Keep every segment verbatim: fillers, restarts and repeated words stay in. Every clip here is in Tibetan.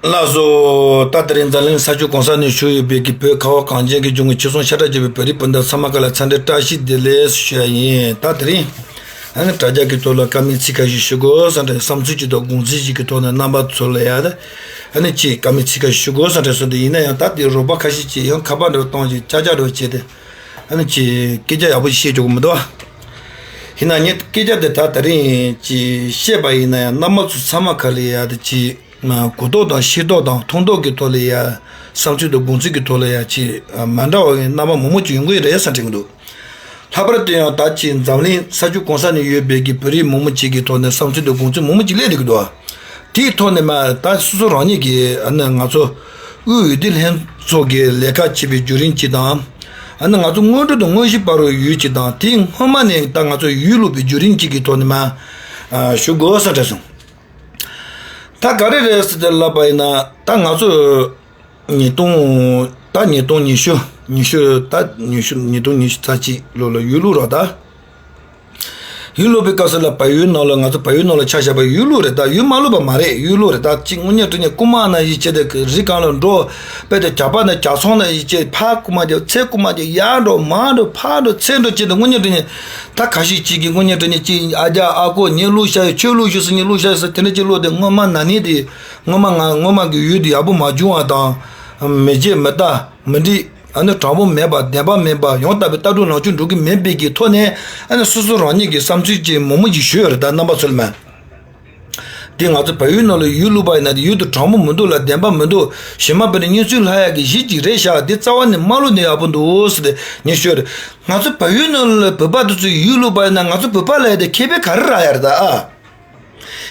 ལགས་སོ། ད་དེ་རིང་འཛམ་གླིང་ས་ཕྱོགས་གང་ས་ནས་བཞུགས་ཡོད་པའི་གི་བོད་ཁ་བ་གངས་ཅན་གྱི་ལྗོངས་ཀྱི་ཆོལ་གསུམ་ཤ་ཁྲག་གཅིག་པའི་བོད་རིགས་སྤུན་ཟླ་ཚང་མ་ག་ལ་འཚམས་འདྲི་བཀྲ་ཤིས་བདེ་ལེགས་ཞུ་ཡ་ཡིན། ད་དེ་རིང་ཨ་ནི་དྲ་རྒྱ་གི་ཐོག་ལ་བཀའ་མོལ་ཚིག་ཁ་ཤས་ཞུ་དགོས་བསམ་དྲན། བསམ་ཚུལ་གཅིག་དང་དགོངས་ཚུལ་གཅིག་གི་ཐོག་ནས་རྣམ་པ་ཚོ་ལ་ཡ་ཨ་ནི་ཅིག་བཀའ་མོལ་ཚིག་ཁ་ཤས་ཞུ་དགོས་བསམ་དྲན་སོང་། དེ་ཡིན་ན་ཡང་ད་དེ་རོགས་པ་ཁ་ཤས་ཅིག་ཡང་ཁ་པར་འདྲ་བོ་བཏང་ཅིག་ཅག་ཅག་འདྲ་བོ་བྱས་ཏེ་ཨ་ནི་ཅིག་སྐད་ཆ་ཡག་པོ་ཞིག་བཤད་ཆོག་གི་མི་འདུག་ཡིན་ན་ངས་སྐད་ཆ་དེ་ད་དེ་རིང་ཅིག་བཤད་པ་ཡིན་ན་ཡང་རྣམ་པ་ཚོ་ཚང་མ་ག་ལ་ཡ་དེ་ཅིག་གོ་རྟོགས་དང་ཤེས་རྟོགས་དང་མཐོང་རྟོགས་ཀྱི་ཐོག་ལ་ཡ། བསམ་ཚུལ་དང་དགོངས་ཚུལ་གྱི་ཐོག་ལ་ཡ་ཅིག་མ་འདྲ་བའི་རྣམ་པ་མང་པོ་ཅིག་ཡོང་གི་རེད་བསམ་དྲན་གྱི་འདུག་ལྷག་པར་དུ་ཡང་ད་ཅིག་འཛམ་གླིང་ས་ཕྱོགས་གང་ས་ནས་ཡོད་པའི་གི་བོད་རིགས་མང་པོ་ཅིག་གི་ཐོག་ནས་བསམ་ཚུལ་དང་དགོངས་ཚུལ་མང་པོ་ཅིག་སླེབས་བསྡད་ཀྱི་འདུག་དེའི་ཐོག་ནས་མ་ད་སོ་སོ་རང་ཉིད་ཀྱི་ཨ་ནི་ང་ཚོ་དབུས་འོས་བསྡུ་ལྷན་ཚོགས་ཀྱི་ལས་ཀ་བྱེད་པའི་བརྒྱུད་རིམ་ཅིག་དང་། ཨ་ནི་ང་ཚོ་སྔོན་འགྲོ་དང་དངོས་གཞི་བར་བའི་ཡུལ་ཅིག་དང་དེའི་སྔོན་མ་ནས་ད་ང་ཚོ་ཡུལ་ལུགས་པའི་བརྒྱུད་རིམ་ཅིག་གི་ཐོག་ནས་མ་ཞུ་དགོས་བསམ་དྲན་སོང་། ད་ག་རེ་རེད་ཟེར་ཏེ་ལབ་པ་ཡིན་ན་ད་ང་ཚོ་ཉིས་སྟོང་ད་ཉིས་སྟོང་ཉི་ཤུ་ཉི་ཤུ་ད་ཉི་ཤུ་ཉིས་སྟོང་ཉི་ཤུ་རྩ་གཅིག་ལོ་ལ་ཡུལ་ལུགས་ར་ད། ཡུལ་ལུགས་པའི་སྐབས་སུ་ལ་བལ་ཡུལ་ནང་ལ་ང་ཚོ་བལ་ཡུལ་ནང་ལ་ཆ་བཞག་པ་ཡུལ་ལུགས་རེད་ད། ཡུལ་མ་ལུགས་པ་མ་རེད། ཡུལ་ལུགས་རེད་ད། གཅིག་དངོས་གནས་དྲང་གནས་རྐུན་མ་ནང་བཞིན་བྱས་ཏེ་རི་སྒང་ལ་འགྲོ། དཔེ་དེ་ཇག་པ་ནང་ཇག་ཚོང་ནང་བཞིན་བྱས་ཕར་རྐུ་མ་རྒྱག་ཚུར་རྐུ་མ་རྒྱག་ཡར་འགྲོ་མར་འགྲོ་ཕར་འགྲོ་ཚུར་འགྲོ་བྱས་ཏེ་དངོས་གནས་དྲང་གནས་ད་ག་ཤེད་ཅིག་གིས་དངོས་གནས་དྲང་གནས་གཅིག་ཨ་ཅག་ཨ་ཁུ་ངའི་བློ་ཤ་ཡོད་ཁྱོད་བློ་ཤོར་ཟེར་ངའི་བློ་ཤ་ཡོད་ཟེར་དེ་འདྲ་ཅིག་བློ་དེ་སྔོན་མ་ན་ནིང་དེ་སྔོན་མ་ང་སྔོན་མ་གི་ཡུལ་དེ་ཡག་པོ་མ་བྱུང་བ་དང་། མི་བརྗེད་མི་ལྟ་མི་འགྲིག་ཨ་ནི་དྲང་པོ་མེད་པ་བདེན་པ་མེད་པ་ཡང་དག་པའི་ལྟ་གྲུབ་ལངས་ཕྱོགས་འགྲོ་གི་མེད་པའི་གི་ཐོག་ནས་ཨ་ནི་སོ་སོ་རང་ཉིད་ཀྱི་བསམ་ཚུལ་ཅིག་མང་མོ་ཅིག་ཞུས་ཡོད་རེད་ད་རྣམ་པ་ཚོ་ལ་མ། དེ་ང་ཚོ་བལ་ཡུལ་ནང་ལ་ཡུལ་ལུགས་པ་ཡིན་ན་དེ་ཡུལ་དུ་དྲང་པོ་མི་འདུག་ལ་བདེན་པ་མི་འདུག་གཞན་མ་བོད་ནས་གཉེན་སྲོལ་ལྷག་ཡག་གི་གཞི་ཅིག་རེད་ཤག་དེ་རྩ་བ་ནས་མ་ལུས་ནས་ཡག་པོ་འདུག་ཟེར་ཏེ་ངས་ཤོད་རེད། ང་ཚོ་བལ་ཡུལ་ནང་ལ་བོད་པ་དེ་ཚོ་ཡུལ་ལུགས་པ་ཡིན་ན་ང་ཚོ་བོད་པ་ལ་ཡ་དེ་ཁེ་ཕན་ག་རེ་རག་ཡ་རེད་ད་ཨ།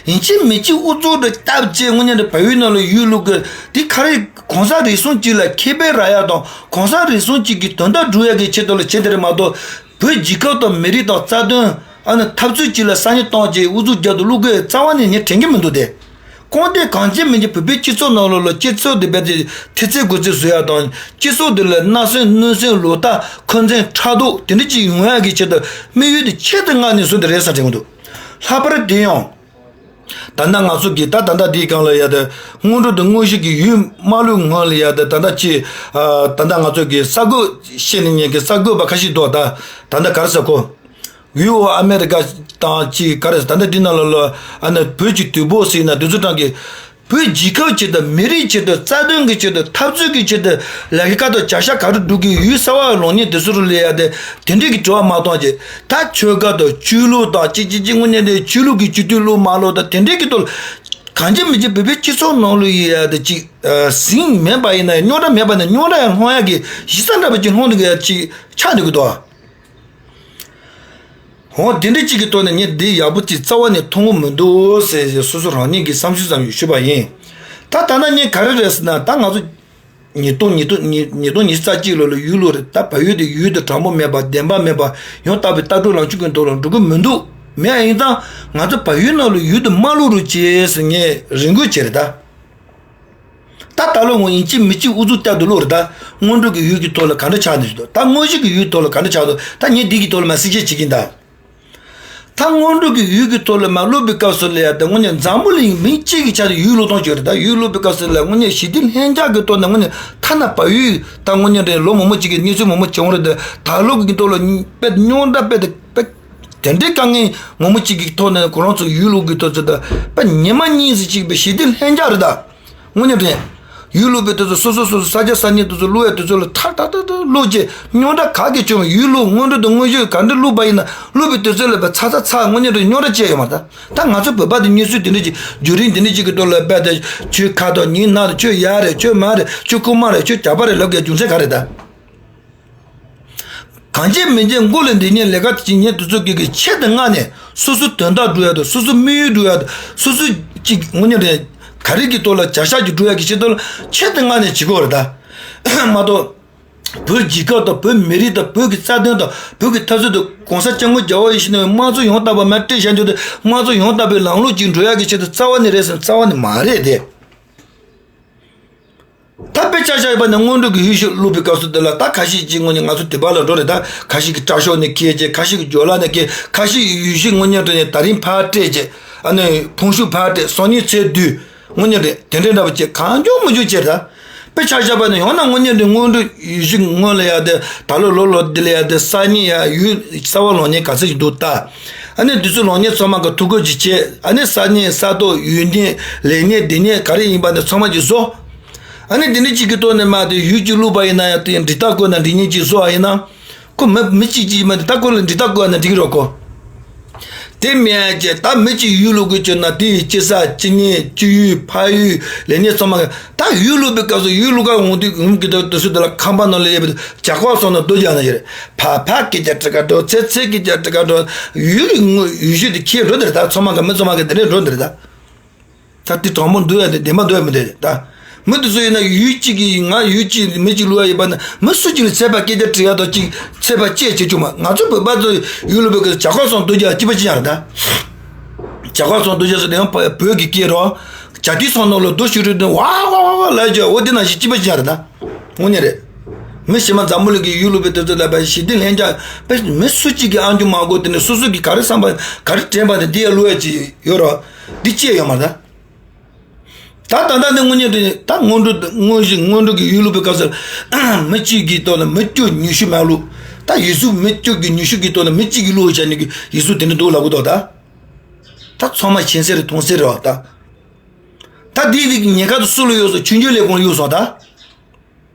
ཡིན་གཅིག་མིན་གཅིག་ཨུ་ཚུགས་འདྲ་བཏབ་བྱས་དངོས་གནས་འདྲ་བལ་ཡུལ་ནང་ལ་ཡུལ་ལུགས་ཀྱི་དེ་ག་རེ་གང་ཟག་རེ་ཟུང་གཅིག་ལ་ཁེ་ཕན་རག་ཡ་དང་གང་ཟག་རེ་ཟུང་གཅིག་གི་དོན་དག་སྒྲུབ་ཡ་གི་ཆེད་དུ་ལ་བྱེད་དེ་རེད་མ་གཏོགས་བོད་རྒྱལ་ཁབ་དང་མི་རིགས་དང་རྩ་དོན་ཨ་ནི་འཐབ་རྩོད་ཅིག་ལ་ས་ཉིན་གཏོང་བྱས་ཨུ་ཚུགས་རྒྱག་ཏུ་བླུག་དགོས་རྩ་བ་ནས་ངས་དྲན་གྱི་མི་འདུག་སྟེ། གང་ལྟར་གང་ཅི་མིན་གྱི་བོད་པའི་སྤྱི་ཚོགས་ནང་ལོགས་ལ་སྤྱི་ཚོགས་འདི་རྦད་དེ་ཐེལ་ཙེ་གོ་ཙེ་བཟོ་ཡ་དང་སྤྱི་ཚོགས་འདི་ལ་སྣ་སེམས་གནོན་སེམས་ལོག་ལྟ་འཁོན་འཛིན་ཕྲག་དོག་དེ་འདྲ་ཅིག་ཡོང་ཡ་གི་ཆེད་དུ་དམིགས་ཡུལ་དེ་ཆེད་དུ་མངགས་ནས་བཟོས་འདི་རེད་བསམ་དྲན་གྱི་འདུག་ལྷག་པར་དེ་ཡང་། ད་ལྟ་ང་ཚོ་གི་ད་ད་ལྟ་འདིའི་སྒང་ལ་ཡ་དེ་སྔོན་འགྲོ་དང་དངོས་གཞི་གི་ཡུལ་མ་ལུས་ངང་ལ་ཡ་དེ་ད་ལྟ་ཅི་ད་ལྟ་ང་ཚོ་གི་གསར་འགོད་བཤད་ནས་ཉན་གི་གསར་འགོད་པ་ཁ་ཤས་འདུག་ད་ད་ལྟ་ག་རེ་ཟེར་གོ་ཡུལ་འོ་ཨ་མེ་རི་ཀ་དང་ཅི་ག་རེ་ཟེར་ད་ལྟ་འདི་ནང་ལ་ལ་ཨ་ནི་བོད་ཀྱི་དུས་བབ་ཟེར་ན་དུས་ཚོད་གྲངས་ཀྱི་བོད་རྒྱལ་ཁབ་ཆེད་དུ་མི་རིགས་ཆེད་དུ་རྩ་དོན་གྱི་ཆེད་དུ་འཐབ་རྩོད་ཀྱི་ཆེད་དུ་ལས་ཀ་དང་བྱ་གཞག་ག་རེ་སྒྲུབ་ཀྱི་ཡུལ་གསར་བ་ལོག་མཁན་དེ་ཚོ་རུ་ལས་ཡ་དེ་དེ་འདྲས་ཀྱི་དྲི་བ་མ་གཏོང་བྱེད་ད་ཆོལ་ཁ་དང་ཆོས་ལུགས་དང་ཅི་ཅི་ཅི་དངོས་གནས་དེ་ཆོས་ལུགས་ཀྱི་སྤྱི་འཐུས་ལུགས་མ་ལུགས་དང་དེ་འདྲས་ཀྱི་ཐོག་གང་ཅི་མི་ཅི་བོད་པའི་སྤྱི་ཚོགས་ནང་ལུ་ཡི་ཡ་དེ་ཅིག་ཟིང་མེད་པ་ཡིན་ན་རྙོག་དྲ་མེད་པ་ནས་རྙོག་དྲ་ཡང་སློང་ཡ་གི་གཞི་རྩ་འདྲ་པོ་ཅིག་སློང་འདུག་གི་ཡ་ཅིག་ཆགས་འདུག་གི་དོ། འོ་དེ་འདྲ་གཅིག་གི་ཐོག་ནས་ངས་འདི་ཡག་པོ་ཅིག་རྩ་བ་ནས་མཐོང་གི་མི་འདུག་ཟེར་ཟེར་སོ་སོ་རང་ཉིད་ཀྱི་བསམ་ཚུལ་ཙམ་ཞིག་ཞུས་པ་ཡིན། ད་ད་ལྟ་ངས་ག་རེ་རེད་ཟེར་ན་ད་ང་ཚོ་ཉིས་སྟོང་ཉིས་སྟོང་ཉིས་ཉིས་སྟོང་ཉི་ཤུ་རྩ་གཅིག་ལོ་ལ་ཡུལ་ལུགས་རེད་ད་བལ་ཡུལ་དེ་ཡུལ་དུ་དྲང་པོ་མེད་པ་བདེན་པ་མེད་པ་ཡང་དག་པའི་ལྟ་གྲུབ་ལངས་ཕྱོགས་ཀྱི་ཐོག་ལ་འགྲོ་གི་མི་འདུག་མེད་ཡིན་ཙང་ང་ཚོ་བལ་ཡུལ་ནང་ལ་ཡུལ་དུ་མ་ལུས་རུ་བྱེད་ཟེར་ངས་རེ་འགུལ་བྱས་རེད་ད། ད་ད་ལོ་ངོ་ཡིན་གཅིག་མིན་གཅིག་ཨུ་ཚུགས་བསྟར་དུ་ལོག་རེད་ད། སྔོན་འགྲོ་གི་ཡུལ་གྱི་ཐོག་ལ་ག་འདྲ་ཆགས་འདུག་ཟེར་དུས་ད་དངོས་གཞི་གི་ཡུལ་ཐོག་ལ་ག་འདྲ་ཆགས་འདུག་ད་ངས་འདི་གི་ཐོག་ལ་མ་གཟིགས་ཞིབ་བྱེད་ཀྱིན་ད། ད་སྔོན་འགྲོ་གི་ཡུལ་གྱི་ཐོག་ལ་མ་སློབ་པའི་སྐབས་སུ་ལ་ཡ་ད་དངོས་གནས་འཛམ་བུ་གླིང་མི་གཅིག་གི་ཆ་དུ་ཡུལ་ལུགས་གཏོང་བྱོས་རེད་ད། ཡུལ་སློབ་པའི་སྐབས་སུ་ལ་དངོས་གནས་ཞི་བདེ་ལྷིང་འཇགས་ཀྱི་ཐོག་ནས་དངོས་གནས་ཐ་ན་བལ་ཡུལ་ད་དངོས་གནས་རེད་ལོ་མང་པོ་གཅིག་གི་གནས་ཚུལ་མང་པོ་བྱུང་རེད་ད། ད་ལོ་གི་ཐོག་ལ་དཔེ་རྙོག་དྲ་དཔེ་དེ་དཔེ་དེ་འདྲའི་དཀའ་ངལ་མང་པོ་གཅིག་གི་ཐོག་ནས་ཁོ་རང་ཚོ་ཡུལ་ལུགས་ཀྱི་ཐོག་ཚོ་ད་དཔེ་ཉི་མ་གཉིས་སུ་གཅིག་པའི་ཞི་བདེ་ལྷིང་འཇགས་རེད་ད། དངོས་གནས་རེད། ཡུལ་སློབ་པའི་དུས་ཚོད་སོ་སོ་སོ་སོ་ས་ཆ་ས་གནས་དུས་ཚོད་སློབ་ཡ་དུས་ཚོད་ལ་ཐག་ཐག་ཐག་ཐག་སློབ་རྗེས་རྙོག་དྲ་ག་གེ་བྱུང་བ་ཡུལ་སློབ་སྔོན་འགྲོ་དང་དངོས་གཞི་ག་འདྲ་སློབ་པ་ཡིན་ན་སློབ་པའི་དུས་ཚོད་ལ་བས་ཚ་ཚ་ཚ་དངོས་གནས་རེད་རྙོག་དྲ་བཅས་ཡོད་མ་རེད་ད། ད་ང་ཚོ་བོད་པ་དེ་གནས་ཚུལ་དེ་འདྲ་ཅིག་བརྒྱུད་རིམ་དེ་འདྲ་ཅིག་གི་ཐོག་ལ་བས་ད་ཁྱོད་ཁ་དོག་ཉིན་ནག་རེད་ཁྱོད་ཡག་རེད་ཁྱོད་མ་རེད་ཁྱོད་རྐུན་མ་རེད་ཁྱོད་ཇག་པ་རེད་ལབ་དགོས་རྒྱུ་མཚན་ག་རེད་ད། གང་བྱེད་མི་བྱེད་མགོ་ལ་འདི་ཉིད་ལས་ཀ་དེ་བྱེད་ཉིན་དུས་ཚོད་ཀྱི་གི་ཆེད་དུ་མངགས་ནས་སོ་སོ་དོན་དག་སྒྲུབ་ཡ་དང་སོ་སོ་དམིགས་ཡུལ་སྒྲུབ་ཡ་དང་སོ་སོ་ཅིག་དངོས་གནས་རེད་ག་རེ་གི་ཐོག་ལ་བྱ་གཞག་ཅིག་སྒྲུབ་ཡ་གི་ཆེད་དུ་ཆེད་དུ་མངགས་ནས་བྱེད་དགོས་རེད་ད། མ་གཏོགས་བོད་རྒྱལ་ཁབ་དང་བོད་མི་རིགས་དང་བོད་ཀྱི་རྩ་དོན་དང་བོད་ཀྱི་འཐབ་རྩོད་དུ་གོང་ས་སྐྱབས་མགོན་རྒྱལ་བ་ཡིད་བཞིན་ནོར་བུས་དམངས་གཙོ་ཡང་དག་པ་མར་སྤྲད་བཞག་རྒྱུ་དེ་དམངས་གཙོ་ཡང་དག་པའི་ལམ་ལུགས་ཅིག་འགྲོ་ཡ་གི་ཆེད་དུ་རྩ་བ་ནས་རེད་ཟེར་ན་རྩ་བ་ནས་མ་རེད་དེ། ད་དཔེ་ཆ་བཞག་ཡོད་པ་ནི་སྔོན་འགྲོ་གི་ཡུལ་ཤུལ་སློབ་པའི་སྐབས་སུ་དེ་ལ་ད་ཁ་ཤས་ཀྱིས་དངོས་གནས་ང་ཚོ་དེ་བར་ལ་འགྲོ་རེད་ད་ཁ་ཤས་ཀྱིས་དྲག་ཤོས་ནས་སྐྱེས་རྗེས་ཁ་ཤས་ཀྱིས་ཇོ་ལ་ནས་སྐྱེས་ཁ་ཤས་ཀྱིས་ཡུལ་ཤུལ་དངོས་གནས་དྲང་གནས་ད་རིང་ཕར་སྤྲད་རྗེས་ཨ་ནི་ཕུང་ཤུགས་ཕར་སྤྲད་སང་ཉིན་ཚེས་བདུན་ དངོས་གནས་རེད། དེ་འདྲའི་འདྲ་པོ་བྱས་གང་བྱུང་མི་བྱུང་བྱས་ད། དཔེ་ཆ་བཞག་པ་ནི་ཡང་ན་དངོས་གནས་རེད། སྔོན་འགྲོ་ཡུལ་གཞི་སྔོན་ལ་ཡ་དེ་ད་ལོ་ལོ་ལོ་འདི་ལ་ཡ་དེ་ས་གནས་ཡ་ཡུལ་གསར་པ་ལོག་མཁན་ག་ཚད་ཅིག་འདུག་ད། ཨ་ནི་འདི་ཚོ་ལོག་མཁན་ཚང་མ་གི་ཐུགས་ཁུར་ཅིག་བྱས། ཨ་ནི་ས་གནས་ས་ཐོག་ཡུལ་གནས་ལས་གནས་སྡོད་གནས་ག་རེ་ཡིན་པ་ནི་ཚང་མ་ཅིག་བཟོ། ཨ་ནི་འདི་འདྲ་གཅིག་གི་ཐོག་ནས་མ་དེ་ཡུལ་གཅིག་བླུགས་པ་ཡིན་ན་ཡང་དེ་འགྲིག་རྟགས་བཀོད་ན་འགྲིག་མཁན་ཅིག་བཟོ་བ་ཡིན་ན། ཁོ་མི་མི་གཅིག་གཅིག་མ་དེ་ད་ཁོ་ལ་འགྲིག་རྟགས་བཀོད་ན་འགྲིག་གི་རོགས་ཁོ། དེ་མིན་ཀྱི་ད་མི་གཅིག་ཡུལ་ལུགས་ཀྱི་ཆོད་ན་དེ་ཡི་སྤྱི་ས་སྤྱི་གཉེར་སྤྱི་ཡུལ་ཕ་ཡུལ་ལས་གནས་ཚང་མ་གི་ད་ཡུལ་ལུགས་པའི་སྐབས་སུ་ཡུལ་ལུགས་ཀ་འོང་དུས་འོང་གི་ད་དུས་སུ་དེ་ལ་ཁང་པ་ནང་ལ་ཡོད་པའི་ཇ་ཁང་སོང་ན་རྡོ་རྒྱག་ན་ཡོད་རེད། ཕ་ཕ་སྐད་ཆ་དྲི་ག་འགྲོ་ཚེ་ཚེ་སྐད་ཆ་དྲི་ག་འགྲོ། ཡུལ་གྱི་ངོ་ཡུལ་ཤུལ་དེ་ཁྱེར་འགྲོ་དེ་རེད། ད་ཚང་མ་གི་མི་ཚང་མ་གི་དེ་འདྲས་འགྲོ་དེ་རེད་ད། ད་དེ་དྲང་པོ་འདུག་ཡ་དེ་བདེན་པ་འདུག་ཡ་མི་འདུག་ད། མི་དེ་ཚོ་ཡིན་ན་ཡུལ་གཅིག་གི་ང་ཡུལ་གཅིག་མི་གཅིག་ལུས་ཡ་ཡོད་པ་ན་མི་སུ་གཅིག་ལ་ཚད་པ་སྐད་ཆ་དྲི་ཡ་དང་གཅིག་ཚད་པ་བཅད་བྱེད་ཆོག་མ། ང་ཚོ་བོད་པ་ཚོ་ཡུལ་ལུགས་པའི་སྐད་ཇ་ཁང་སོང་སྡོད་རྒྱ་སྐྱིད་པ་ཅི་ཡང་རེད་ད། ཇ་ཁང་སོང་སྡོད་རྒྱ་སོ་དེ་ཡང་བོད་ཀྱི་སྐད་རོ། ཇ་ཐི་སོང་ནང་ལ་རྡོ་ཤུ་རུ་དེ་ཝ་ཝ་ཝ་ཝ་ལ་ཇ་འོ་དེ་ན་ཞིག་སྐྱིད་པ་ཅི་ཡང་རེད་ད། དངོས་གནས་རེད། མི་གཞན་མ་འཛམ་བུ་གླིང་གི་ཡུལ་ལུགས་པའི་དེ་ཚོ་ལ་བ་ཞི་བདེ་ལྷན་སྐྱ་པས་མི་སུ་གཅིག་གིས་ཨང་ཅུ་མ་དགོས་དེ་ནས་སོ་སོ་གིས་ག་རེ་བསམ་པ་ག་རེ་དྲན་པ་དེ་འདི་ཡ་བླུག་ཡ་ཅིག་ཡོད་རོ། འདི་ཅི་ཡ་ཡོད་མ་རེད་ད། ད་ད་ལྟ་འདི་དངོས་གནས་དེ་ད་སྔོན་འགྲོ་དངོས་གཞི་སྔོན་འགྲོ་གི་ཡུལ་ལུགས་པའི་སྐབས་སུ་མི་གཅིག་གི་ཐོག་ལ་མི་བཅུ་ཉི་ཤུ་མ་བླུག་ད་ཡིག་གཟུགས་མི་བཅུ་གི་ཉི་ཤུ་གི་ཐོག་ལ་མི་གཅིག་གིས་བླུག་བྱས་ནས་གི་ཡིག་གཟུགས་དེ་འདྲ་འདུག་ལབ་གི་འདུག་ད། ད་ཚང་མ་མཁྱེན་གསལ་རེད། མཐོང་གསལ་རེད་བ་ད། ད་འདི་འདི་ཉེན་ཁ་དུ་སུ་ལ་ཡོད་སོང་། ཆུང་ཆུང་ལས་ཁུངས་ལ་ཡོད་སོང་ད།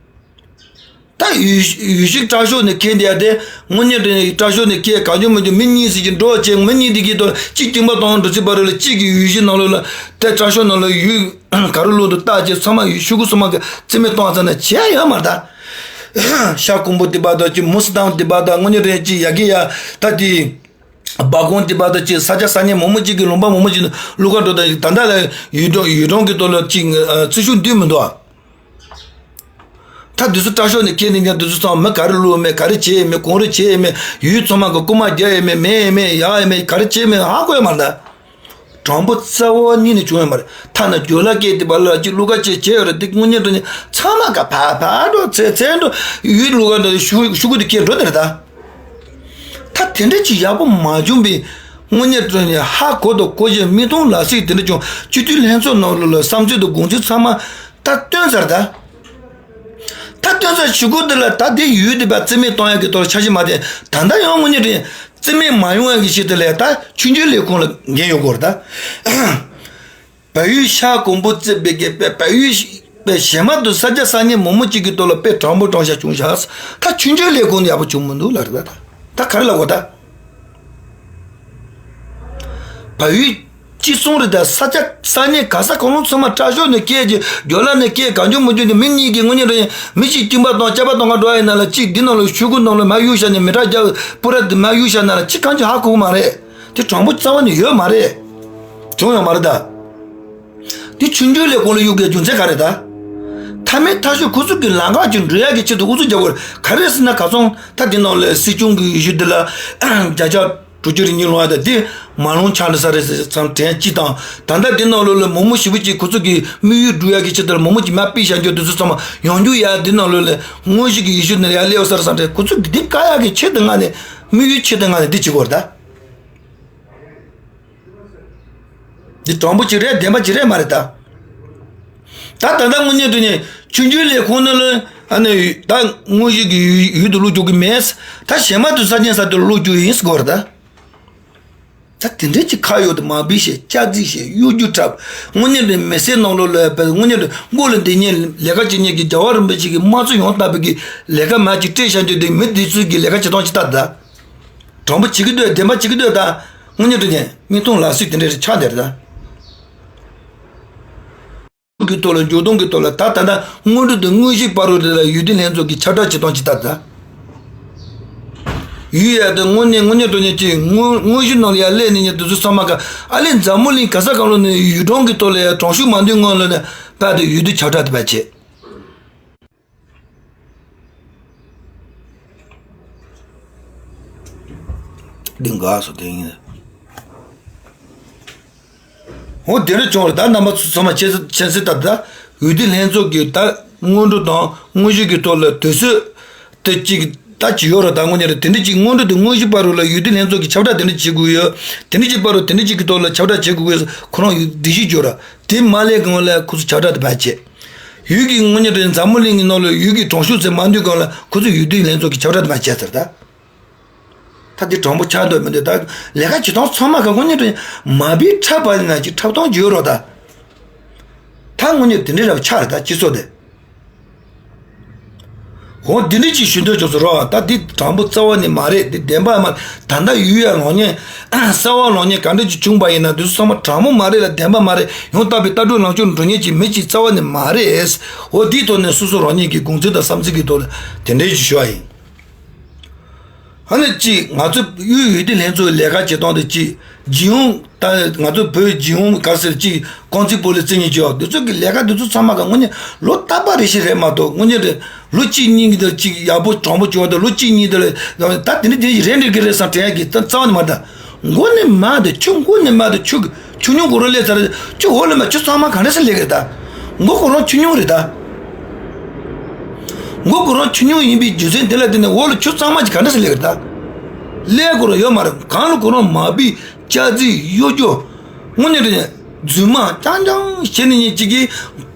ད་ཡུལ་ཡུལ་ཤུལ་དྲག་ཤོས་ནས་ཁྱེར་འདི་ཡ་དེ་དངོས་གནས་དྲང་གནས་དྲག་ཤོས་ནས་ཁྱེར་གང་བྱུང་མི་བྱུང་མི་གཉིས་ཟེར་གྱི་འགྲོ་བྱས། མི་གཉིས་དེ་གི་དོ་གཅིག་སྐྱིན་པ་གཏོང་འགྲོ་ཚེ་བར་ལ་གཅིག་གི་ཡུལ་ཤུལ་ནང་ལོགས་ལ་དེ་དྲག་ཤོས་ནང་ལ་ཡུལ་ག་རུ་ལུགས་འདུག་བལྟ་བྱས་ཚང་མ་ཡུལ་ཤུལ་གུ་ཚང་མ་གི་རྩིས་མེད་གཏོང་ཚར་ན་བྱས་ཡོད་མ་རེད་ད། ཤ་ཀོང་པོ་དེ་པ་དང་གཅིག་མུ་སི་ཏང་དེ་པ་དང་དངོས་གནས་དྲང་གཅིག་ཡ་གི་ཡ་ད་དེ། སྦ་ཁོང་དེ་པ་དང་གཅིག་ས་ཆ་ས་གནས་མང་པོ་གཅིག་གི་ལུང་པ་མང་པོ་གཅིག་ལུ་ཁ་འགྲོ་དང་ད་ལྟ་ལ་ཡུལ་གྲོང་ཡུལ་གྲོང་གི་ཐོག་ལ་གཅིག་རྩིས་ཤུགས་འདུས་མི་འདུག་ཨ། ད་དུས་ཚོད་དྲག་ཤོས་ནས་ཁྱེད་ནི་ཉག་དུས་ཚོད་ཚང་མི་ག་རེ་བླུགས་མེད། ག་རེ་བྱས་མེད། གོང་རེ་བྱས་མེད། ཡུལ་ཚང་མ་གི་རྐུ་མ་རྒྱག་ཡས་མེད། མེད་མེད་ཡག་ཡས་མེད། ག་རེ་བྱས་མེད་ཧ་གོ་ཡས་མ་རེད་ད། དྲང་པོ་རྩ་བ་ཉིད་ནས་བྱུང་ཡས་མ་རེད། ཐ་ན་རྒྱུ་ལ་སྐད་དེ་བ་ལ་གཅིག་བླུགས་ཀ་བྱས་བྱས་ཡོད་རེད། དེ་དངོས་གནས་དྲང་གནས་ཚང་མ་ག་ཕ་ཕ་འགྲོ་ཚེ་ཚེ་འགྲོ་ཡུལ་བླུགས་ཀ་འགྲོ་ཤུ་ཤུ་གུ་དེ་ཁྱེད་འགྲོ་དེ་རེད་ད། ད་དེ་འདྲ་ཅིག་ཡག་པོ་མ་བྱུང་བའི་དངོས་གནས་དྲང་གནས་ཧ་གོ་དང་གོ་ཞིང་མིག་མཐོང་ལག་ཟིན་དེ་འདྲ་བྱུང་། སྤྱི་འཐུས་ལྷན་ཚོགས་ནང་ལོགས་ལ་བསམ་ཚུལ་དང་དགོངས་ཚུལ་ཚང་མ་ད་བཏོན་ཚར་ད། ད་བཏོན་ཚར་ཞུ་སྒོ་འདི་ལ་ད་དེ་ཡུལ་དེ་བ་རྩིས་མེད་གཏོང་ཡག་གི་ཐོག་ལ་འཆར་གཞི་མ་བཏིང་། ད་ལྟ་ཡང་དངོས་གནས་དྲང་རྩིས་མེད་མ་ཡོང་ཡག་གི་ཆེད་དུ་ལ་ད་ཆུང་ཆུང་ལས་ཁུངས་ལ་འགན་ཡོད་དགོས་རེད་ད། བལ་ཡུལ་ཤ་ཀོང་པོ་རྩིས་པའི་གི་བལ་བལ་ཡུལ་པའི་གཞན་མ་དུ་ས་ཆ་ས་གནས་མང་པོ་གཅིག་གི་ཐོག་ལ་དཔེ་དྲང་པོ་དྲང་བཞག་བྱུང་བཞག་ད་ཆུང་ཆུང་ལས་ཁུངས་ནི་ཡག་པོ་བྱུང་མི་འདུག་ལ་རེད་ད། ད་ག་རེ་ལབ་དགོས་ད། བལ་ཡུལ་གཅིག་གསུང་རེད་ད། ས་ཆ་ས་གནས་ག་ས་གང་རུང་ཚང་མ་དྲག་ཤོས་ནས་སྐད་ཀྱི་རྒྱོ་ལ་ནས་སྐད་གང་བྱུང་མི་བྱུང་གི་མི་གཉིས་ཀྱི་དངོས་གནས་དྲང་མི་གཅིག་སྐྱིན་པ་གཏོང་ཅ་པ་གཏོང་ག་འགྲོ་ཡ་ཡིན་ན་ལ་གཅིག་འདི་ནང་ལ་ཤུ་གུ་ནང་ལ་མ་གཡུག་བཞག་ནས་མི་དྲག་རྒྱབ་སྤུ་ར་འདི་མ་གཡུག་བཞག་ན་ལ་གཅིག་གང་ཅི་ཧ་གོ་གི་མ་རེད། དེ་དྲང་པོ་རྩ་བ་ནས་ཡོད་མ་རེད། བྱུང་ཡོད་མ་རེད་ད། དེ་ཆུང་ཆུང་ལས་ཁུངས་ལ་གཡུག་གའི་རྒྱུ་མཚན་ག་རེད་ད། མཐའ་མའི་མཐའ་གཞུག་ཁོ་ཚོ་གི་ལམ་ཁ་ཅིག་འགྲོ་ཡག་གི་ཆེད་དུ་ཨུ་ཚུགས་རྒྱག་དགོས་རེད། ག་རེ་ཟེར་ན་ག་ཚོང་ད་དེ་ནང་ལ་སྲིད་སྐྱོང་གི་ཡུལ་ཤུལ་འདི་ལ་བརྒྱ་ཆ་དྲུག་ཅུ་རེ་གཉིས་ལོངས་ཡ་ད་དེ་མ་ལོངས་ཆགས་འགྲོ་ས་རེད་ཟེར་བསམ་དྲན་གཅིག་དང་། ད་ལྟ་དེ་ནང་ལོགས་ལ་མང་པོ་ཞེ་པོ་ཅིག་ཁོ་ཚོ་གི་དམིགས་ཡུལ་འགྲུབ་ཡག་གི་ཆེད་དུ་ལ་མང་པོ་ཅིག་མ་ཕུད་བཞག་རྒྱུ་དེ་ཚོ་ཚང་མ་ཡོང་རྒྱུ་ཡ་དེ་ནང་ལོགས་ལ་དངོས་གཞི་གི་ཡུལ་ཤུལ་ནས་ཡར་སླེབས་ས་རེད་བསམ་དྲན། ཁོ་ཚོ་གི་དེ་དཀའ་ཡག་གི་ཆེད་དུ་མངགས་ནས་དམིགས་ཡུལ་ཆེད་དུ་མངགས་ནས་དེ་བྱེད་དགོས་རེད་ད། འདི་དྲང་པོ་ཅིག་རེད། བདེན་པ་ཅིག་རེད་མ་རེད་ད། ད་ད་ལྟ་དངོས་གནས་དྲང་གནས་ཆུང་ཆུང་ལས་ཁུངས་ནང་ལ་ཨ་ནི་ད་དངོས་གཞི་གི་ཡུལ་ཡུལ་དུ་བླུག་རྒྱུ་གི་མེད། ད་གཞན་མ་དུ་ས་ཆེན་ས་དུ་བླུག་རྒྱུ་ཡིན་ཟེར་གོ་རེད་ད། ད་དེ་འདྲའི་ཅིག་ཁ་ཡོད་དུ་མ་བིས་ཤེས་སྐྱག་རྫིས་ཤེས་གཡོ་སྒྱུ་འཁྲབ། དངོས་གནས་དྲང་གནས་མི་སེར་ནང་ལོགས་ལ་དངོས་གནས་དྲང་མགོ་ལ་འདི་ཉིད་ལས་ཀ་བྱེད་མཁན་གྱི་རྒྱལ་བ་རིན་པོ་ཆེ་གི་དམངས་གཙོ་ཡོངས་དག་པའི་གི་ལས་ཀ་མ་ཅིག་སྤྲད་བཞག་རྒྱུ་དེ་མི་འདི་ཚོའི་གི་ལས་ཀ་བྱེད་སྟངས་ཅིག་ལྟ་ད། དྲང་པོ་བྱེད་ཀྱི་འདུག་བདེན་པ་བྱེད་ཀྱི་འདུག་ད། དངོས་གནས་དྲང་གནས་མིག་མཐོང་ལག་ཟིན་དེ་འདྲ་རེ་ཆགས་བསྡད་རེད་ད། གི་ཐོག་ལ་འཇོག་སྟངས་ཀྱི་ཐོག་ལ་ད་ད་ལྟ་སྔོན་འགྲོ་དང་དངོས་གཞི་བར་དུ་དེ་ལ་ཡུལ་དེ་ལྷན་ཚོགས་ཀྱི་ཁྱབ་བསྒྲགས་བྱེད་སྟངས་ཅིག་ལྟ་ད། ཡུལ་ཡ་དེ་དངོས་གནས་དངོས་གནས་དྲང་གནས་ཀྱི་དངོས་དངོས་གཞི་ནང་ལ་ཡ་སླེབས་ནས་ཉིད་དུ་ཚོ་ཚང་མ་ག་ཨ་ལེ་འཛམ་བུ་གླིང་ག་ས་གང་ལོ་ནས་ཡུལ་གྲོང་གི་ཐོག་ལ་ཡ་གྲོང་ཤུགས་མ་འདུས་སྔོན་ལ་ནས་ཕར་དུ་ཡུལ་དུ་ཁྱབ་བསྒྲགས་དེ་བ་བྱེད། འདི་འགག་སོང་དེ་ཡིན། འོ་དེ་འདྲ་བྱུང་བ་རེད། ད་རྣམ་པ་ཚོ་ཚང་མ་ཁྱེད་ཚོ་མཁྱེན་གསལ་ལྟར་ད་འོས་བསྡུ་ལྷན་ཚོགས་ཀྱི་ད་སྔོན་འགྲོ་དང་དངོས་གཞི་གི་ཐོག་ལ་དུས་ཚོད་དེ་གཅིག་ ད་ཅི་ཡོད་ར། ད་དངོས་གནས་རེད། དེ་འདྲ་ཅིག་སྔོན་འགྲོ་དེ་དངོས་གཞི་བར་རུ་ལ་ཡུལ་དེ་ལྷན་ཚོགས་ཀྱི་ཁྱབ་བསྒྲགས་དེ་འདྲ་བྱེད་དགོས་ཡོད། དེ་འདྲ་ཅིག་བར་རུ་དེ་འདྲ་ཅིག་གི་ཐོག་ལ་ཁྱབ་བསྒྲགས་བྱེད་དགོས་ཡོད། ཁོ་རང་ཡུལ་སྒྲིག་གཞི་བརྗོད་ར། དེ་མ་ལས་གང་ལ་ཁོ་ཚོ་ཁྱབ་བསྒྲགས་དེ་མ་བྱེད། ཡུལ་གྱི་དངོས་གནས་རེད། འཛམ་བུ་གླིང་གི་ནང་ལ་ཡུལ་གྱི་དྲང་ཤོག་ཚེ་མ་འདུས་གང་ལ་ཁོ་ཚོ་ཡུལ་དེའི་ལྷན་ཚོགས་ཀྱི་ཁྱབ་བསྒྲགས་དེ་མ་བྱེད་ཟེར་ད། ད་འདི་དྲང་པོ་ཆགས་འདོད་མི་འདུག་ད་ལས་ཀ་བྱེད་སྟངས་ཚང་མ་ག་དངོས་གནས་དྲང་མ་བིས་འཁྲབ་པ་ཡིན་ན་ཅིག་འཁྲབ་སྟངས་བརྗོད་རོགས་ད། ད་དངོས་གནས་དེ་འདྲའི་རབ་ཆགས་རེད་ད་སྤྱི་ཚོགས་དེ། འོ་འདི་འདྲ་ཅིག་ཞུ་འདོད་བྱུང་སོང་རོགས། ད་འདི་དྲང་པོ་རྩ་བ་ནས་མ་རེད། འདི་བདེན་པ་མ། ད་ལྟ་ཡུལ་ཡར་ལངས་མཁན་གསར་བ་ལངས་མཁན་ག་འདྲ་ཅིག་བྱུང་པ་ཡིན་ན་འདི་ཚོ་ཚང་མ་དྲང་པོ་མ་རེད་ལ་བདེན་པ་མ་རེད། ཡང་དག་པའི་ལྟ་གྲུབ་ལངས་ཕྱོགས་འགྲོ་མཁན་ཅིག་མི་ཅིག་རྩ་བ་ནས་མ་རེད། འོ་འདིའི་ཐོག་ནས་སོ་སོ་རང་ཉིད་ཀྱི་དགོངས་ཚུལ་དང་བསམ་ཚུལ་གྱི་ཐོག་ལ་དེ་འདྲ་ཅིག་ཞུ་བ་ཡིན། ཨ་ནི་གཅིག་ང་ཚོ་དབུས་འོས་བསྡུ་ལྷན་ཚོགས་ལས་ཀ་བྱེད་སྟངས་དེ་གཅིག་ཇི་ཡོང་ད་ང་ཚོ་བོད་ཇི་ཡོང་ག་ཟེར་གཅིག་རྐང་རྩེད་སྤོ་ལོ་རྩེད་མཁན་བྱས་འདི་ཚོ་གི་ལས་ཀ་འདི་ཚོ་ཚང་མ་ག་དངོས་གནས་ལོ་རྟག་པ་རེ་བཞིན་རེད་མ་གཏོགས་དངོས་གནས་རེད། ལོ་གཅིག་གཉིས་ཀྱི་དང་གཅིག་ཡག་པོ་དྲང་པོ་བྱུང་བ་དང་ལོ་གཅིག་གཉིས་དེ་ལ་ད་དེ་འདྲ་དེ་རེད་འགྲིག་གི་རེད་བསམ་དྲན་ཡག་གི་ད་རྩ་བ་ནས་མ་རེད་ད། མགོ་ནས་མར་དེ་ཁྱོད་མགོ་ནས་མར་དེ་ཁྱོད་ཁྱོད་ཉུང་གོ་རང་ལས་ཚར་ཁྱོད་འོ་ལ་མ་ཁྱོད་ཚང་མ་ག་འདྲ་སེ་ལས་ཀྱི་རེད་ད། མགོ་ཁོ་རང་ཆུ་སྙོམས་རེད་ད། མགོ་ཁོ་རང་ཆུ་སྙོམས་ཡིན་པའི་རྒྱུ་མཚན་དེ་ལ་བརྟེན་ནས་འོ་ལ་ཁྱོད་གཙང་མ་ཅིག་ག་འདྲ་སེ་ལས་ཀྱི་རེད་ད། ལས་ཁོ་རང་ཡོད་མ་རེད། གང་ལ་ཁོ་རང་མ་བིས་སྐྱག་རྫུན་གཡོ་སྒྱུ། དངོས་གནས་རེད། རྫུན་མ་རྐྱང་རྐྱང་བྱས་ནས་ཉིན་གཅིག་གིས་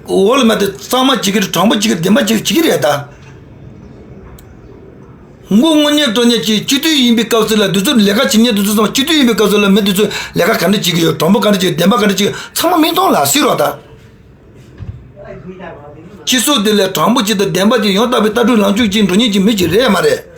འོ་ལ་མ་དེ་གཙང་མ་བྱེད་ཀྱི་རེད། དྲང་པོ་བྱེད་ཀྱི་རེད། བདེན་པ་བྱེད་ཀྱི་རེད་ད། མགོ་དངོས་གནས་དྲང་གནས་ཀྱི་སྤྱི་འཐུས་ཡིན་པའི་སྐབས་སུ་ལ་འདི་ཚོ་ལས་ཀ་བྱེད་མཁན་འདི་ཚོ་ཚང་མ་སྤྱི་འཐུས་ཡིན་པའི་སྐབས་སུ་ལ་མི་འདི་ཚོས་ལས་ཀ་ག་འདྲ་བྱེད་ཀྱི་ཡོད། དྲང་པོ་ག་འདྲ་བྱེད་བདེན་པ་ག་འདྲ་བྱེད་ཚང་མ་མིང་ཐོང་ལ་གཟིགས་རོགས་ད། སྤྱི་ཚོགས་འདི་ལ་དྲང་པོ་ཅིག་དང་བདེན་པ་ཅིག་ཡང་དག་པའི་ལྟ་གྲུབ་ལངས་ཕྱོགས་ཅིག་འགྲོ་མཁན་ཅིག་མི་ཅིག་རེད་མ་རེད།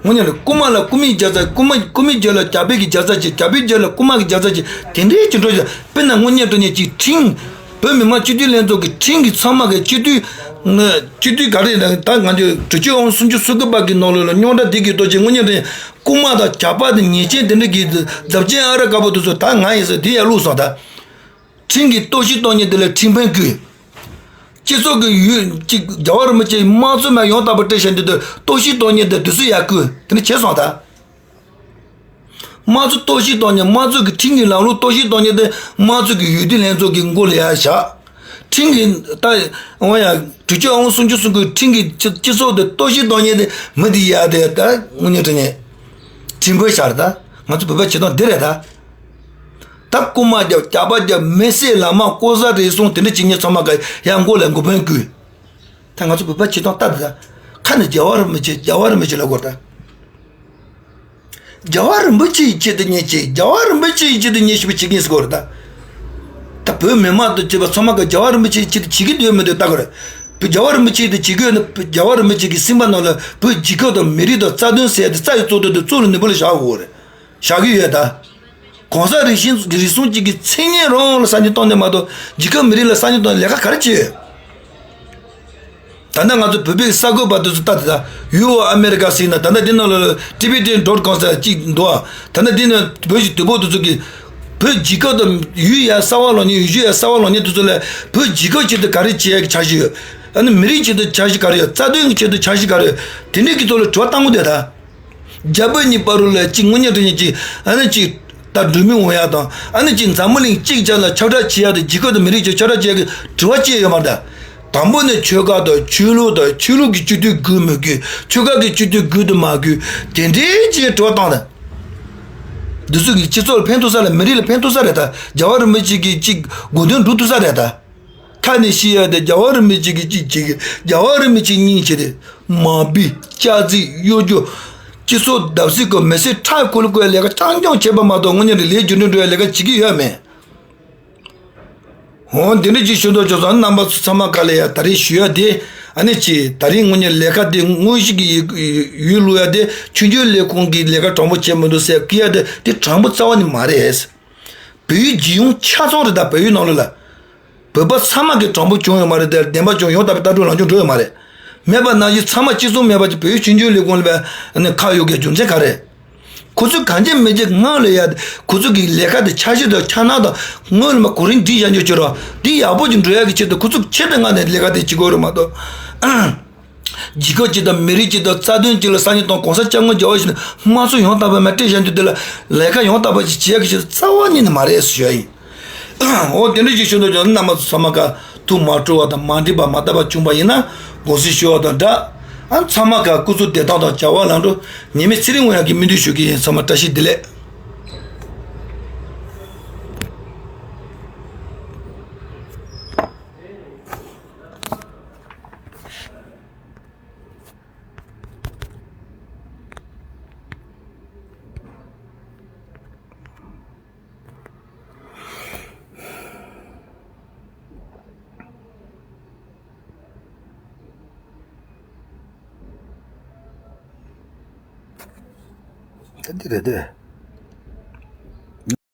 དངོས་གནས་ལ་རྐུན་མ་ལ་རྐུན་མའི་རྒྱལ་ཚ། རྐུན་མ་རྐུན་མའི་རྒྱལ་ལ་རྒྱལ་པོའི་གི་རྒྱལ་ཚ་ཅིག་རྒྱལ་པོའི་རྒྱལ་ལ་རྐུན་མ་གི་རྒྱལ་ཚ་ཅིག་དེ་འདྲའི་ཅིག་འགྲོ་ཅིག་དཔེར་ན་དངོས་གནས་དྲང་གནས་ཅིག་ཁྲིམས། བོད་མི་མང་སྤྱི་འཐུས་ལྷན་ཚོགས་ཀྱི་ཁྲིམས་ཀྱི་ཚང་མ་གི་སྤྱི་འཐུས། སྤྱི་འཐུས་ག་རེ་ཡིན་ན་ད་ང་ཚོའི་དྲུག་ཅུ་ཨང་སུམ་ཅུ་སོ་དགུ་པ་གི་ནང་ལོགས་ལ་རྙོག་དྲ་དེ་གི་ལྟོ་ཆེ་དངོས་གནས་དྲང་གནས་རྐུན་མ་དང་ཇག་པ་དང་ཉེས་ཅན་དེ་འདྲ་གི་རྫབ་ཆེན་ཨ་ར་དཀར་པོ་དེ་ཚོ་ད་ང་ཡིན་ཟེར་དེ་ཡར་བླུགས་སོང་ད། ཁྲིམས་ཀྱི་གཏོར་བཤིག་གཏོང་མཁན་དེ་ལ་ཁྲིམས་ཕན་བསྐུལ། སྤྱི་ཚོགས་ཀྱི་ཡུལ་གཅིག་རྒྱལ་བ་རིན་པོ་ཆེའི་དམངས་གཙོ་མ་ཡང་དག་པར་སྤྲད་བཞག་འདི་དུ་གཏོར་བཤིག་གཏོང་མཁན་དེ་དུས་སུ་ཡར་བསྐུལ་དེ་ནི་བྱས་སོང་ད། དམངས་གཙོ་གཏོར་བཤིག་གཏོང་མཁན་དམངས་གཙོ་གི་ཁྲིམས་ཀྱི་ལམ་ལུགས་གཏོར་བཤིག་གཏོང་མཁན་དེ་དམངས་གཙོ་གི་འོས་བསྡུ་ལྷན་ཚོགས་ཀྱི་མགོ་ལ་ཡར་བཞག་ཁྲིམས་ཀྱི་ད་འོ་ཡ་དྲུག་ཅུ་ཨང་སུམ་ཅུ་སོ་དགུའི་ཁྲིམས་ཀྱི་སྤྱི་སྤྱི་ཚོགས་དེ་གཏོར་བཤིག་གཏོང་མཁན་དེ་མི་དེ་ཡར་དེ་ད་དངོས་གནས་དྲང་གནས་ཁྲིམས་དཔོན་ཤར་ད་ང་ཚོ་བོད་པ་བྱེད་སྟངས་འདི་རེད་ད། ད་རྐུན་མ་རྒྱབ་ཇག་པ་རྒྱབ་མི་བསད་ལམ་མ་ལྐོག་ཟ་རེ་ཟུང་དེ་འདྲ་བྱེད་མཁན་ཚང་མ་ག་ཡང་མགོ་ལ་མགོ་དཔོན་བསྐུལ། ད་ང་ཚོ་བོད་པ་བྱེད་སྟངས་ལྟ་དེ་ད། ཁ་ནས་རྒྱལ་བ་རིན་པོ་ཆེ་རྒྱལ་བ་རིན་པོ་ཆེ་ལབ་དགོས་ད། རྒྱལ་བ་རིན་པོ་ཆེའི་ཆེད་དུ་ཉེས་ཆད། རྒྱལ་བ་རིན་པོ་ཆེའི་ཆེད་དུ་ཉེས་ཞིབ་བྱེད་ཀྱིན་ཟེར་དགོས་རེད་ད། ད་བོད་མི་མང་དང་བཅས་པ་ཚང་མ་ག་རྒྱལ་བ་རིན་པོ་ཆེའི་ཆེད་དུ་བྱེད་ཀྱི་འདུག་མི་འདུག་ལྟ་དགོས་རེད། བོད་རྒྱལ་བ་རིན་པོ་ཆེའི་དུ་བྱེད་དགོས་ན་རྒྱལ་བ་རིན་པོ་ཆེ་གི་སེམས་པ་ནང་ལ་བོད་རྒྱལ་ཁབ་དང་མི་རིགས་དང་རྩ་དོན་ཟེར་ཡ་དེ་རྩ་ཡི་གཙུག་ཏོར་དུ་གཙུག་ལ་ནུས་པ་ལ་བཞག་དགོས་རེད། བཞག་གི་ཡོད་ད། གོང་ས་རིག་གཞུང་རིག་གཞུང་གཅིག་གི་མཚན་སྙན་རང་ལ་ས་ཉིན་གཏོང་ནས་མ་གཏོགས་རྒྱལ་ཁབ་མི་རིགས་ལ་ས་ཉིན་གཏོང་ནས་ལས་ཀ་ག་རེ་བྱེད་ཡོད། ད་ལྟ་ང་ཚོ་བོད་པའི་གསར་འགོད་པ་དེ་ཚོ་ལྟ་དེ་ད་ཡུ་ཨོ་ཨ་མེ་རི་ཀ་ཟེར་ན་ད་ལྟ་འདི་ནང་ལ་ཊི་བི་ཊི་ཌོཊ་ཀོམ་ཟེར་གཅིག་འདུག་ཨ། ད་ལྟ་འདི་ནང་བོད་ཀྱི་དུས་བབ་དེ་ཚོ་གི་བོད་རྒྱལ་ཁབ་དང་ཡུལ་ཡར་གསར་བ་ལངས་མཁན་ཡུལ་ཤུལ་ཡར་གསར་བ་ལངས་མཁན་དེ་ཚོ་ལ་བོད་རྒྱལ་ཁབ་ཆེད་དུ་ག་རེ་བྱེད་ཡག་གི་འཆར་གཞི་ཡོད། ཨ་ནི་མི་རིགས་ཆེད་དུ་འཆར་གཞི་ག་རེ་ཡོད། རྩ་དོན་གྱི་ཆེད་དུ་འཆར་གཞི་ག་རེ་ཡོད། དེ་འདྲའི་གི་ཐོག་ལ་དྲི་བ་བཏང་གི་འདུག་ད། རྒྱ་བོད་གཉིས་བར་རུ་ལ་གཅིག་དངོས་གནས་དྲང་གནས་གཅིག་ཨ་ནི་གཅིག་ད་འགྲོ་མི་འོང་ཡག་དང་ཨ་ནི་གཅིག་འཛམ་བུ་གླིང་གཅིག་ཆ་ལ་ཁྱབ་བསྒྲགས་བྱེད་ཡག་དང་རྒྱལ་ཁབ་དང་མི་རིགས་ཀྱི་ཁྱབ་བསྒྲགས་བྱེད་ཡག་གི་དྲི་བ་ཅི་ཡོད་མ་རེད་ད། དང་པོ་ནས་ཆོལ་ཁ་དང་ཆོས་ལུགས་དང་ཆོས་ལུགས་ཀྱི་སྤྱི་འཐུས་དགོས་མི་དགོས། ཆོལ་ཁ་གི་སྤྱི་འཐུས་དགོས་དང་མ་དགོས། དེ་འདྲའི་ཅིག་དྲི་བ་བཏང་ད། འདི་ཚོ་གི་སྤྱི་ཚོགས་ལ་ཕན་ཐོགས་ས་རེད། མི་རིགས་ལ་ཕན་ཐོགས་ས་རེད་ད། རྒྱལ་བ་རིན་པོ་ཆེ་གི་ཅིག་དགོས་དོན་འགྲུབ་ཐུབ་ས་རེད་ད། མཐའ་ནས་བཤད་ཡ་དེ་རྒྱལ་བ་རིན་པོ་ཆེ་གི་གཅིག་བྱེད་ཀྱི་རྒྱལ་བ་རིན་པོ་ཆེ་སྙིང་རྗེ་དེ་མ་བི་ལྕགས་རྩིས་གཡོ་སྒྱུ། སྤྱི་ཚོགས་བརྡབ་གསིག་གི་མི་སེར་ཁྲག་ཁོལ་ཁོལ་ལས་ཀ་རྐྱང་རྐྱང་བྱེད་པ་མ་གཏོགས་དངོས་གནས་ལས་རྒྱུ་འབྲས་འགྲོ་ཡ་ལས་ཀ་བྱེད་ཀྱི་ཡོད་མེད། འོ་འདི་འདྲ་ཅིག་ཞུ་འདོད་བྱུང་སོང་། རྣམ་པ་ཚོ་ཚང་མ་ག་ལ་ཡ་ད་རེས་ཞུ་ཡ་དེ་ཨ་ནི་ཅི་ད་རེས་དངོས་གནས་ལས་ཀ་དེ་དངོས་གཞི་གི་ཡུལ་བླུག་ཡ་དེ་ཆོས་འབྱོར་ལས་ཁུངས་ཀྱི་ལས་ཀ་དྲང་པོ་བྱེད་མི་འདུག་ཟེར་སྐུལ་ཡ་དེ་དེ་དྲང་པོ་རྩ་བ་ནས་མ་རེད། བལ་ཡུལ་རྒྱལ་ཡོངས་ཆ་ཚང་རེད་ད། བལ་ཡུལ་ནང་ལོགས་ལ། བོད་པ་ཚང་མ་གི་དྲང་པོ་བྱུང་ཡོད་མ་རེད་དེ། བདེན་པ་བྱུང་ཡང་དག་པའི་ལྟ་གྲུབ་ལངས་ཕྱོགས་འགྲོ་ཡོད་མ་རེད། མེད་པ་ནང་བཞིན་ཚང་མ་གཅིག་མཚུངས་མེད་པ་ཅིག་བལ་ཡུལ་ཆོས་འབྱོར་ལས་ཁུངས་ལ་ནས་ཁ་གཡོག་གི་རྒྱུ་མཚན་ག་རེད། ཁོ་ཚོས་གང་བྱེད་མི་བྱེད་སྔོན་ལ་ཡ་ཁོ་ཚོ་གི་ལས་ཀ་དེ་འཆར་གཞི་དང་འཆར་སྣང་དང་སྔོན་ལ་མ་གོ་རིམ་སྒྲིག་བཞག་རྒྱུ་བྱོས་རོགས། འདི་ཡག་པོ་ཅིག་འགྲོ་ཡག་གི་ཆེད་དུ་ཁོ་ཚོ་ཆེད་དུ་མངགས་ནས་ལས་ཀ་དེ་བྱེད་དགོས་རེད་མ་གཏོགས། རྒྱལ་ཁབ་ཅིག་དང་མི་རིགས་ཅིག་དང་རྩ་དོན་ཅིག་ལ་སང་ཉིན་དང་གོང་ས་སྐྱབས་མགོན་རྒྱལ་བ་ཞིག་ནས་དམངས་གཙོ་ཡང་དག་པ་མ་སྤྲད་བཞག་རྒྱུ་དེ་ལ་ལས་ཀ་ཡང་དག་པ་ཞིག་བྱེད་ཡག་གི་ཆེད་དུ་རྩ་བ་ཉིད་ནས་མ་རེད་ཟེར་ཞུ་ཡ་ཡིན། འོ་དེ་འདྲ་ཞིག་ཞུ་འདོད་ཀྱང་རྣམ་པ་ཚོ་ཚང་མ་ཀ་ཐུགས་མ་སྤྲོ་བ་དང་མ་འགྲིག་པ་མ་བརྟག་པ་བྱུང་པ་ཡིན་ན་དགོངས་སེལ་ཞུ་བ་དང་སྦྲགས། ཨ། ཚང་མ་ག་སྐུ་གཟུགས་བདེ་ཐང་དང་བྱ་བ་ལམ་འགྲོ། ཉི་མའི་ཚེ་རིང་ངུ་ཡག་གི་སྨོན་འདུན་ཞུ་གི་ཡིན། ཚང་མ་བཀྲ་ཤིས་བདེ་ལེགས། ད་འདི་རེད་དེ།